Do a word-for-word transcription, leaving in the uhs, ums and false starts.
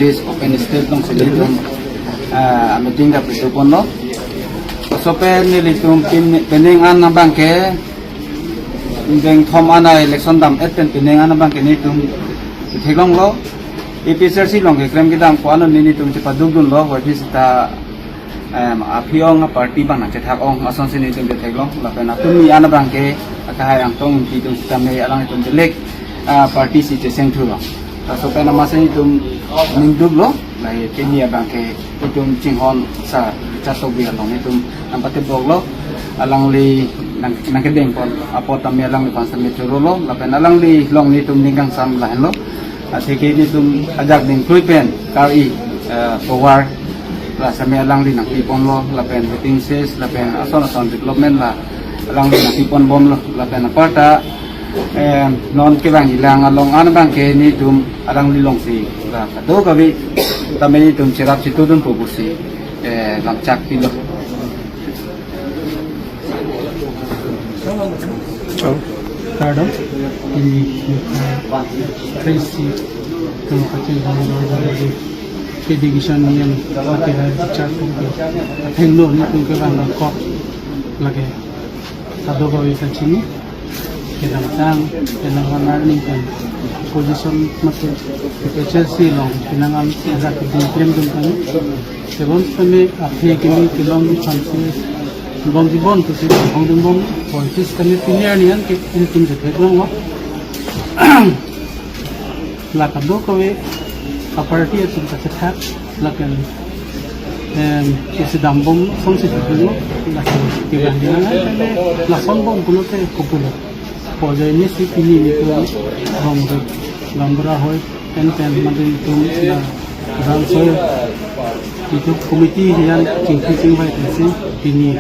Open stage alongsi nelitum, ah, meeting kapado ponlo. Laso pen nelitum pin-, pining an abangke, bengthom an election dam-et pen pining an abangke nelitum theklonglo. A P H L C along keklem kedam ko-an nelitum chepadukdunlo, Y P sita, em, aphi ong aparty abang nangchethak ong asonsi nelitum chetheklong. Lapen atum mi an abangke akahai Angtong Engti atum sitame alanglitum belek, ah, party si chechengthulo. Laso pen amatsi nelitum ningduklo, lahei pini abangke itum chinghon sar Richard Tokbi along nelitum nangpateboklo, alangli nang, nangkedeng pon apot tame alangliphan sitame chorolo, lapen alangli along nelitum ning kangsam lahenlo. Atheke nelitum ajak dingklui pen kar-i, eh, tovar la sitame alangli nangpiponlo, lapen waiting shed, lapen ason ason development la alangli nangpiponbomlo, lapen aparta, eh, non kevangjilang along an abangke nelitum alangli alongsi la kadokave tame nelitum cherap chetudunpo pusi, eh, lamchak pilo. Kardom, ini Tracy, kalau kacil kalau kalau kalau ke division yang pakai hari Richard pun ke, athengno nelitum kevang langkok lake kadokave kachini, kedamtang, kedamtang arni kan position mate A P H L C along pinangan ajak keding klemdun kami. Tebon sitame aphi kimi kelong di samsi bom di bon tu si bom di bom. Politis kami pini arni an ke nelitum chetheklonglo. La kadokave aparty atum kachethak, lapen, em, kesidambom asonsi theklonglo, lapen kevang dinang an tame lason bom pulote kopulo. Pojai ni si pini nelitum bom gaonbura ahoi, pen pen madu itum la Bangso itu committee hian chingki chingvai pensi pini